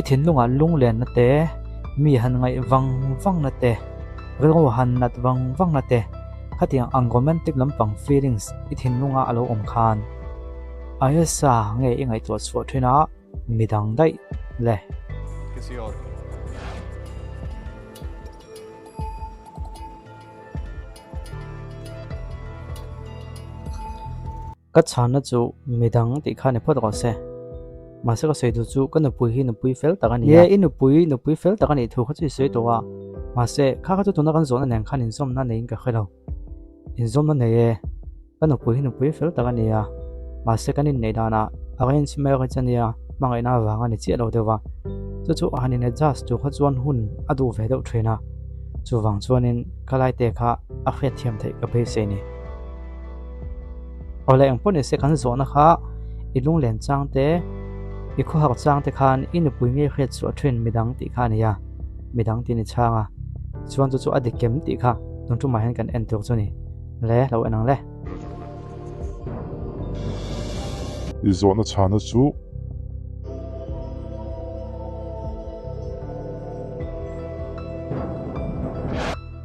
I thinlungah lunglenna te, mi han ngaih vang vangna te, rilru han nat vang vangna te, khatiang ang romantic lampang feelings i thinlunga a lo awm khan Ayesha nge i ngaihtuah chhuah thin a, midang daih le. Ka chhanna chu midang tih kha ni phawt rawh se. Mahse ka sawi duh chu ka nupui hi nupui fel tak a ni a. Ye, i nupui nupui fel tak a nih thu kha chu i sawi tawh a. Mahse, kha kha chu tuna kan zawhna nen khan inzawmna neiin ka hre lo. Inzawmna nei e, ka nupui hi nupui fel tak a ni a. Mahse kan inneih danah arrange marriage a nia, hmangaihna avang a ni chiah lo deuh va. Chu chu a han in adjust tur kha chuan hun a duh ve deuh thin a. Chuvang chuanin ka laite kha a hriatthiam theih ka beisei ni. Awle eng pawh nise kan zawhna kha i lunglen chang te, i khawhak chang te khan i nupui ngei hriat chhuah thin midang tih kha a ni a, midang tih ni chang a, chuan chu chu a dik em tih kha tun tumah hian kan en tur chu ni. Le, lo en ang le. I zawhna chhana chu.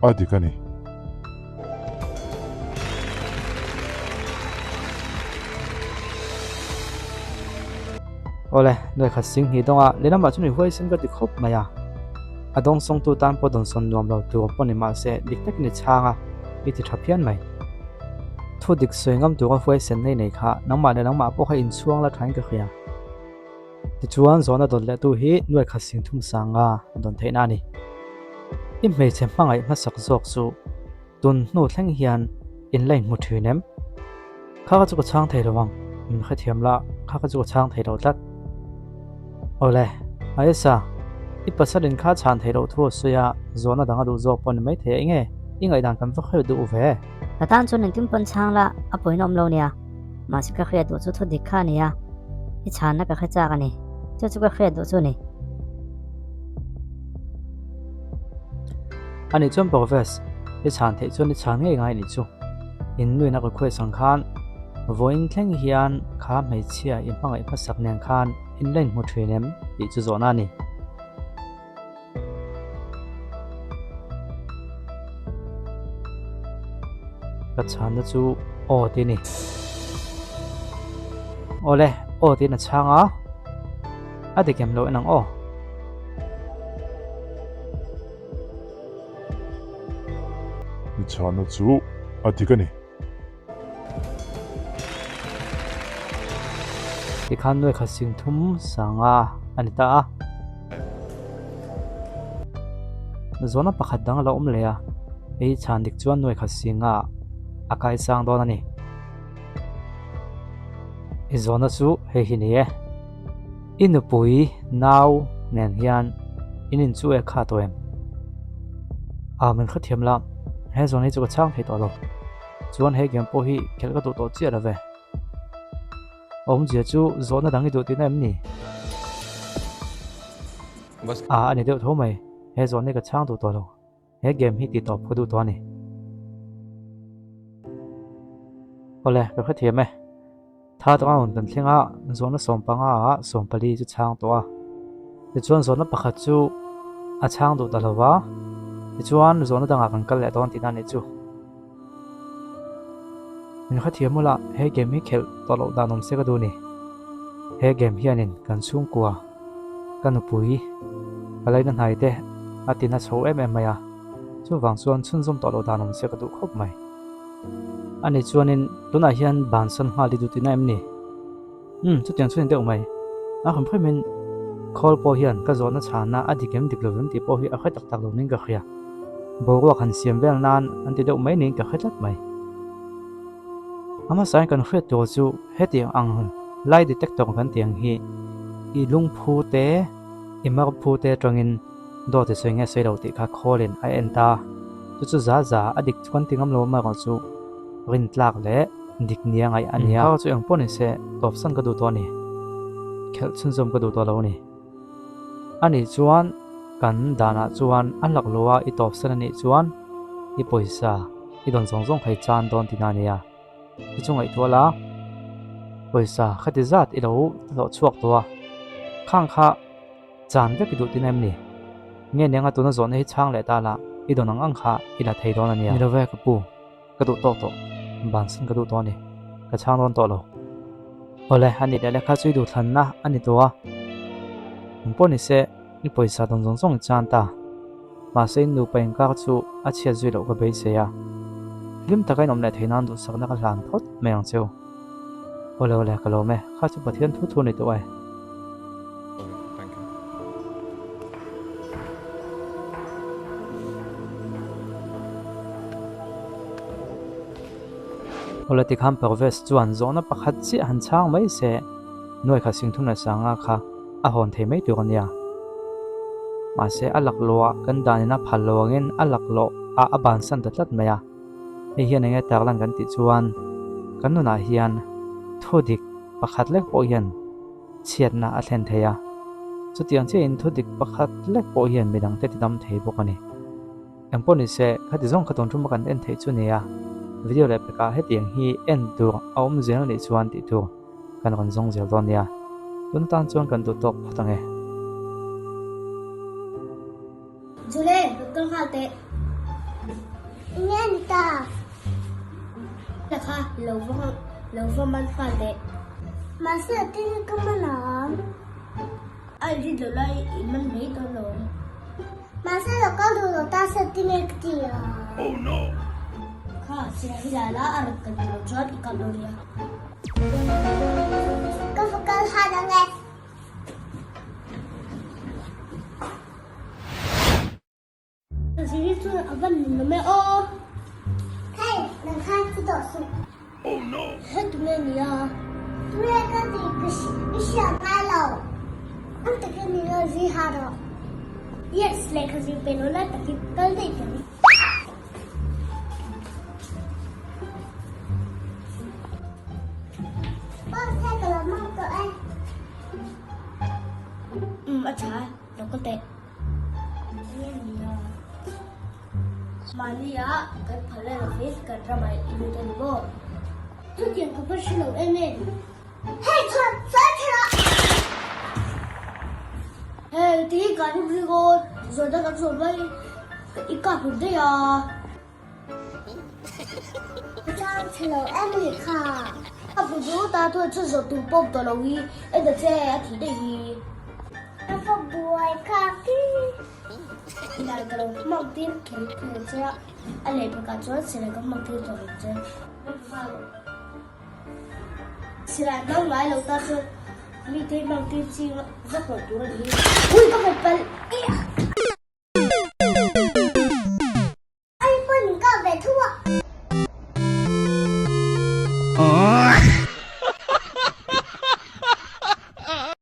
A dik a ni. Awle, nuai khat sing hnih dawnga lehlamah chuan i huaisin ka ti khawp mai a. A dawngsawngtu tan pawh dawnsawn nuam lo tur pawh ni mahse dik takin i chhang a, i ti tha phian mai. Thu dik sawi ngam tura huaisen nei nei kha nangmah leh nangmah pawh kha inchhuang la thain ka hria. Tichuan zawhna dawt leh tu hi nuai khat sing thum sanga dawn theihna a ni. I hmeichhe hmangaih hmasak zawk chu tun hnu thleng hian in la inhmu thin em? Kha kha chu ka chhang thei lo ang, min hrethiam la, kha kha chu ka chhang thei lo tlat. Awle, Ayesha, i pasal in kha chhan thei loh thu a sawi a, zawhna dang a duh zawk pawh ni maithei a, enge i ngaihdan kan va hriat duh ve? Ka tan chuan engtin pawn chhang la, a pawhin a awm lo nia. Mahse ka hriat duh chu thu dik kha a ni a, i chhanna ka hre chak a ni. Chu chu ka hriat duh chu a ni. Ani chuan Parvez, i chhan theih chuan i chhan ngei ngai a nih chu. In nuin a request ang khan vawiin thleng hian kha hmeichhia i hmangaih hmasak nen khan in la inhmu thin em tih chu zawhna a ni. Ka chhanna chu aw tih a ni. Awle, aw tiin a chhang a, a dik em lo en ang aw. I chhanna chu a dik a ni. Tikhan nuai khat sing thum sanga a ni ta a. Zawhna pakhat dang a lo awm leh a, hei chhan dik chuan nuai khat singa a kai sang dawn a ni. I zawhna chu hei hi ni e. I nupui nau nen hian in inchu e kha tawh em? A min hrethiam la, he zawhna hi chu ka chhang thei tawh lo. Chuan he game pawh hi khelh ka duh tawh chiah lo ve. Awmzia chu zawhna dang i duh tihna em ni? A a ni deuh tho mai, he zawhna hi ka chhang duh tawh lo. He game hi tih tawp ka duh tawh a ni. Awle, ka hrethiam e. Third round kan thleng a, zawhna sawmpanga ah sawmpali chu chhang tawh a. Tichuan zawhna pakhat chu a chhang duh ta lo va, tichuan zawhna dangah kan kal leh dawn tihna a nih chu. Min hrethiam ula, he game hi khelh tawh loh dan awm se ka duh a ni. He game hianin kan chhungkua, ka nupui, ka laina hnai te a tina chho em em mai a, chuvang chuan chhunzawm tawh loh dan awm se ka duh khawp mai. Ani chuanin tunah hian bansan nghal i duh tihna em ni? Umm, chutiang chu ni deuh mai. A hrim hrimin khawl pawh hian ka zawhna chhana a dik em dik lo em tih pawh hi a hre tak tak lo niin ka hria. Boruak han siam vel nan an ti deuh mai niin ka hre tlat mai. A hmasain kan hriat tur chu hetiang ang lie detector kan tih ang hi i lungphu te, i marphu te atangin dawt i sawi nge sawi lo tih kha khawlin a en ta. Chu chu za za a dik chuan ti ngam lo amaherawh chu rintlak leh dik nia ngaih a nia. Kha chu eng pawh ni se tawpsan ka duh tawh a ni. Khelh chhunzawm ka duh tawh lo a ni. A nih chuan kan danah chuan a hlak lo a i tawpsan a nih chuan i pawisa i dawn zawng zawng kha i chan dawn tihna a nia. Chu chu ngaihtuah la pawisa khati zat i lo hlawh chhuak tawh a khang kha. Chan vek i duh tin em ni? Nge nia nga tuna zawhna hi chhang leh ta la, i dawn ang ang kha i la thei dawn a nia. Ni lo ve ka pu, ka duh tawk tawh, bansan ka duh tawh a ni, ka chhang dawn tawh lo. Awle, a nih leh lehkha chu i duhthlanna a ni tawh a, eng pawh ni se i pawisa dawn zawng zawng i chan ta. Mahse in nupa inkar chu a chhiat zui loh ka beisei a, hlim taka in awm leh theih nan duhsakna ka hlan phawt mai ang cheu. Awle awle ka lawm e, kha chu Pathian thu thu a ni tawh e. Awle tikhan Parvez chuan zawhna pakhat chiah han chhang mai se, nuai khat singthum leh sanga kha a hawn thei mai tur a nia. Mahse a laklawh ah kan danin a phal lo angin a laklawh ah a bansan ta tlat mai a. Hei hian enge tarlan kan tih chuan kan nunah hian thu dik pakhat lek pawh hian chhiatna a thlen thei a. Chutiang chiahin thu dik pakhat lek pawh hian midangte ti dam thei bawk a ni. Engpawh ni se, khati zawng kha tun thuma kan en theih chu nia, video leh pekah hetiang hi en tur a awm zel anih chuan tih tur kan rawn zawng zel dawn nia. Tun atan chuan kan duh tawk phawt ang e. Jule, rawn kal nghal teh. Enge a ni ta? Kha lo va lo va man nghal teh. Mahse a tin ka man ang. A inrin loh lai i man mai dawn lo. Mahse lo kal duh lo ta se ti nge ka ti a. Oh no! Kha silai hi la la a rawn kal duh loh chuan i kap lo nia. Ka va kal han ang e. Ziri chuan a van nun awm e aw. Hey, nang khan chu tawh suh. Oh no! He tunge nia? Tunge ka ti ka i hriat ngai lo. Ang takin min lo zui ha rawh. Yes, lehkha zir pe lo lai takin kal daih teh ang. Boss, hei ka lo hmang tawh e. Um, a tha e. Lo kal teh. Mahnia kan phal lai lovin kan ramah i lut a ni maw? Chutiang ka va hre lo em em. Hei chhuan, sawi thei rawh! Hei ti hi kan ringawt, zawhna kan zawh mai i kap hlum daih a. Chang chhe lo em ni kha? A hmu chu ta thuai chu zawh tur pawp tawh lo hi en ta che a thih daih hi. A va buai kha khi. Silai ka lo hmang tir kher kher che a, a lehpekah chuan silai ka hmang tir tawh lo che. Silai hmang ngai lo ta chuan mite hmang tir chi vak loh tur a ni. Ui ka hmet palh!